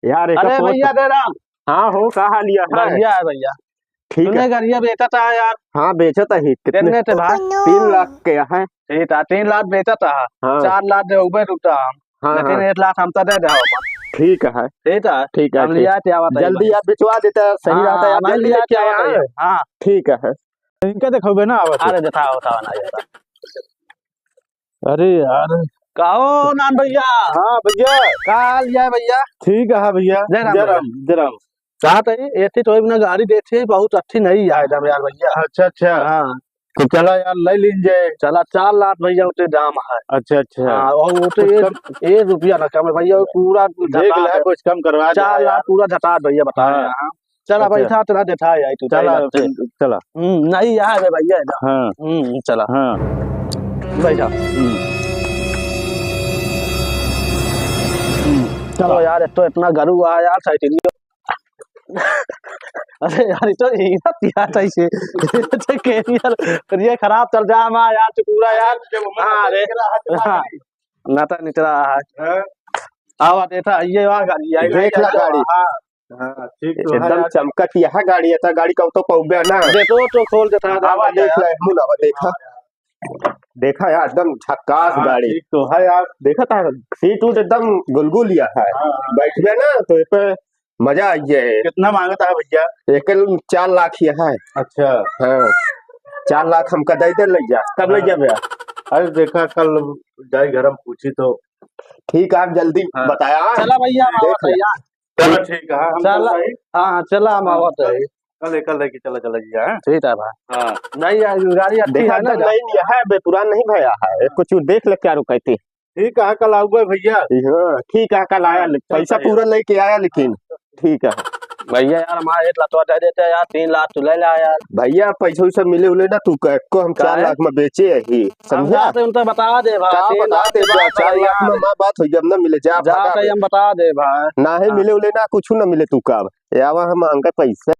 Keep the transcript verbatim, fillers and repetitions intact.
यार, एक अरे पोत भैया, दे रहा। हाँ हो, का हाल है? बढ़िया है भैया। ठीक है। तूने गाड़िया बेचा था यार। हाँ, बेचा था ही। कितने? कितने थे भाई? तीन लाख के है। ठीक है, तीन लाख बेचा था। हाँ। चार लाख दे उबे रुकता हम। हाँ, लेकिन हाँ। एक लाख हम तो दे दे। ठीक है। ठीक है। ठीक है, हम ठीक। लिया थे, आवत है जल्दी भाई। आप भिजवा देता, सही हाँ, रहता है, आप मैं जल्दी लिया लेके थे, आवत है। हाँ। ठीक है। इनका देखो बे ना, आवत है। अरे, देखाओ, बताओ ना यार। अरे यार। कहो नान भैया। हाँ भैया। का हाल है भैया? ठीक है भैया। जय राम जय भैया। राम, जय राम। चाहत है, एथी तो इतना गाड़ी देते हैं, बहुत अच्छी नहीं है एकदम यार भैया। अच्छा, अच्छा। हाँ। तो चला यार, ले लीन जाए। चला, चार लाख भैया उते दाम है। अच्छा, अच्छा। हाँ, और उते कुछ एक, कम एक रुपया ना कम है भैया, वो पूरा देख ले, कुछ कम करवा दे चार लाख यार। पूरा झटा भैया, बता हाँ। रहे हैं। चला अच्छा। बैठा, तेरा देखा है तू, चला, चला। फिर चला। हम्म, नहीं, यहाँ है भैया, इधर। हाँ। हम्म, चला। हाँ। बैठा। हम्म। हम्म, चला। तो यार, एक तो इतना गरु आ यार, साइकिल। अरे यार, ये तो यही ना पिया था इसे। ये तो कैरियर, पर ये खराब चल जा मा यार, तू पूरा यार। हाँ रे। हाँ। ना तो निकला है। हाँ। आवा देखा, ये आ गाड़ी, आई देख ला गाड़ी। हाँ। हाँ, ठीक तो है एकदम यार। चमकत यह गाड़ी है, तो गाड़ी का तो पौबे ना। देखो तो खोल देता है, आवा भैया देख यार। ले, मुन आवा देखा। देखा यार, एकदम झक्कास हाँ, गाड़ी। ठीक तो है यार। देखा था, सीट उट एकदम गुलगुल यह है। हाँ, हाँ। बैठबे ना, तो ये पे मजा आ जाए। कितना मांगता है भैया? एक चार लाख यह है। अच्छा। हाँ, चार लाख हमका दे दे, ले जा। कब ले हाँ। जाबे? अरे देखा, कल जाए घर में पूछी तो। ठीक, आप जल्दी हाँ। बताया। चला भैया, हम देख आवत ले। है यार। चलो ठीक है, हम चला। चल रही। हाँ, चला, हम हाँ, आवत कल, है। कल, कल लेके चला, चला जी, हाँ? ठीक है भाई। हाँ। नहीं यार, गाड़ी अच्छी देखा है ना एकदम यार। नई है बे, पुरान नहीं भया है। कुछ देख ले क्या रुकैती। ठीक है, कल आऊंगा भैया। हाँ, ठीक है, कल आया, हाँ, ले-, चल पैसा भैया। पूरा लेके आया लेकिन। ठीक है। भैया यार, हमारे एक लतवा दे देते यार, तीन लाख तू ले ला यार। भैया, पैसा वैसा मिले उले ना, तू कह को हम चार काहे? लाख में बेचे ही, हम समझा? जाते उनका बता दे भाई, का तीन बता लाख दे के बा, बाद चार लाख भैया। में हमार बात हो गया, हम ना मिले, जा, जा भागा भाई, बे। हम बता दे भाई। ना ही हाँ। मिले उले ना, कुछ ना मिले तू का। यावा हम मांगे पैसा।